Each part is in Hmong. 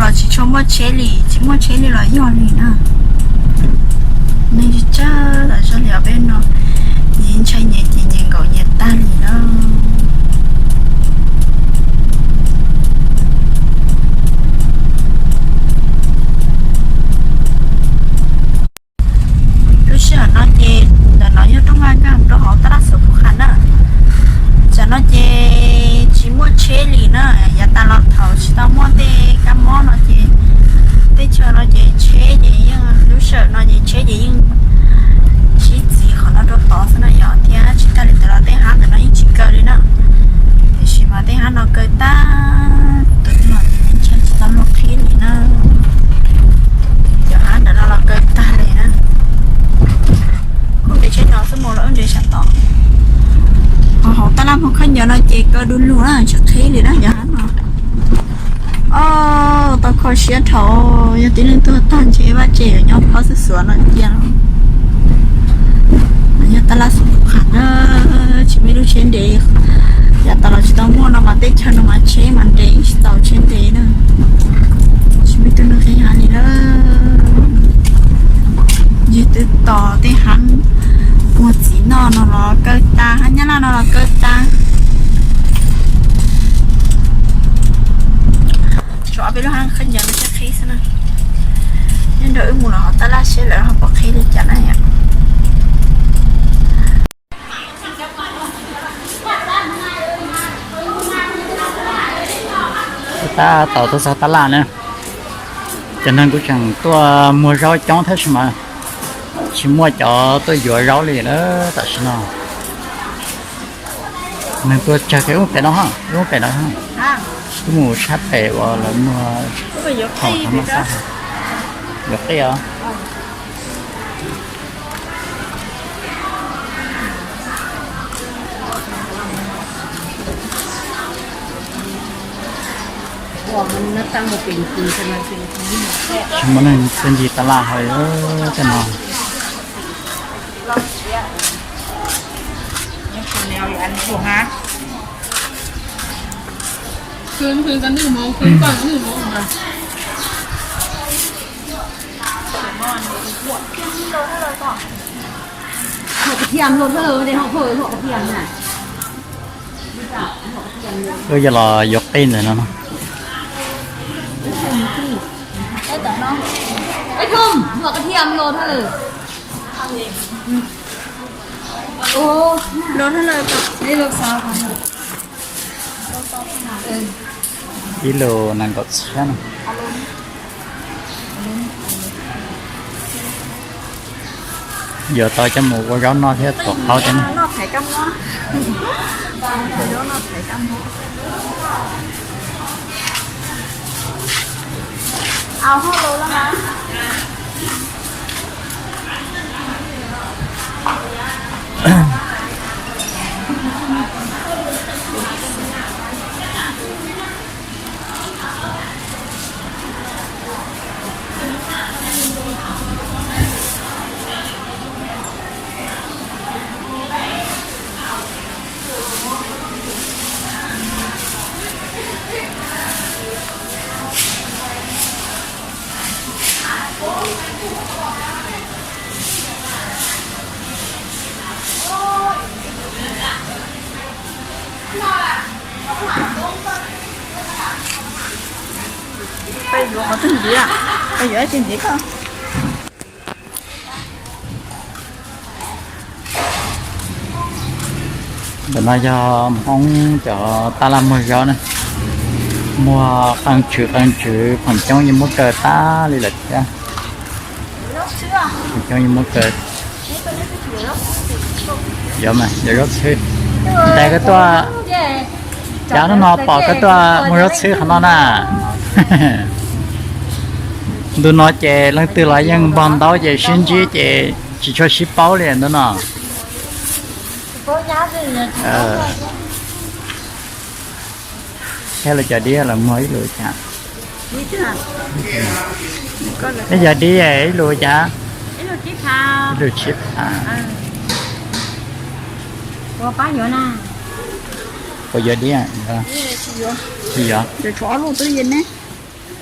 Tsis tshua muaj tsheb li, tsis muaj tsheb li los yog li na. Neeg tsawg tsawg tas zog li os peb no, nyias ntshai nyias ces nyias nkaum nyias tag li na. Lub sij hawm no ces ntawm no yog rooj vag nkag rau hauv tab laj Xov Phuv Qha na. Tam no ces tsis muaj tsheb li na, yav tas los thaum tsis tau muaj tej kab mob no ces teb chaws no ces tsheb ces yeej, lub sij hawm no ces tsheb ces yeej sib txiv qhov no rau tod xwb na yom, thiab tsis tag li ntawd los tej hav ntawm no yeej tsis kaw li na. Tiam sis mas tej hav no kaw tag, tus twg los ntshai tsis tau luag qhib li na. Cov hav ntawm no los kaw tag li na. Kuv nres tsheb no xwb mus los wb nres sab tod. Ho hauv tab laj Hmoob Khaub Ncaws no ces kaw du lug na, tsis qhib li na cov hav no. Os, tau kho siab dhau, yog tib neeg tuag tag ntshe vaj tse yuav nyob phob xwb xuav no cia. Yog tab laj Xov Phuv Qha na, tsis muaj ib lub tsheb nres, yav tas los tsis tau muaj no mas teb chaws no mas tsheb mas nres tsis tau tsheb nres na. Tsis muaj ib tug neeg qhib hav li na. Yog twb tos tej hav puag txiv no no los kaw tag, hav Nyab Laj no los kaw tag. Tshuav ob peb lub hav Khaub Ncaws no tsis qhib xwb na. Nyob nrog wb mus los hauv tab laj seb lawv ho puas qhib li cas na yom. Tab tom tuaj txog tab laj na, cov neeg kuj tseem tuaj muag zaub coob thiab sis mas tsis muaj cov tuaj yuav zaub li na tam sim no. Neeg tuaj tsawg kiag ub pem no, ub pem no, wb mus sab pem uas lawv muag khoom thav mas xaj, yuav qij os. Tsis muaj neeg tuaj ncig tab laj hauv tej no. Wb yog los yuav qij ntawm no no. Ib lus nees nkaum txhiab no. Yuav tau coj mus ua zaub noj thiab tuav qaub thiab. Peb yuav qhov twg ntxiv? Peb yuav ib tug ntxiv koj. Ntawm no yog Hmoob cov tab laj muag zaub na, muag qee tswv qee tswv, feem coob yeej muab kaw tag li lawm thiab. Feem coob yeej muab kaw. Yuav mas, yuav zaub txhwb. Ntag koj tuaj, cas hnub no pom koj tuaj muag zaub txhwb qhov no na. Ntu no ces leej twg los yeej npog ntaub ces sib ntsib ces tsis tshua sib paub li ntu no. Thiab lawv cov dib los muag ib lus cas? Ib cov dib ib lus cas? Ib lus tsib phav. Puas yuav dib? Tsis yuav.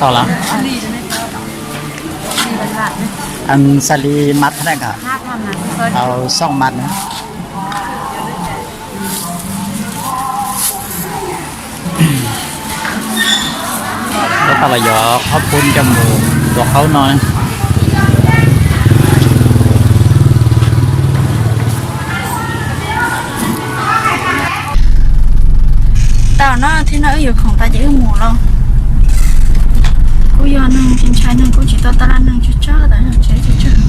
Tau lawm. Ăn xà lim mật thế này hả? Au, xòk mật na. Tab tom los yuav qhob pub coj mus tua qaub no. Tau no thiab no wb yuav khoom tas ces wb mus lauj. Kuj yog neeg tsis ntshai, neeg kuj tsis tau tab laj, neeg tsawg tsawg tas, tsev tsawg tsawg.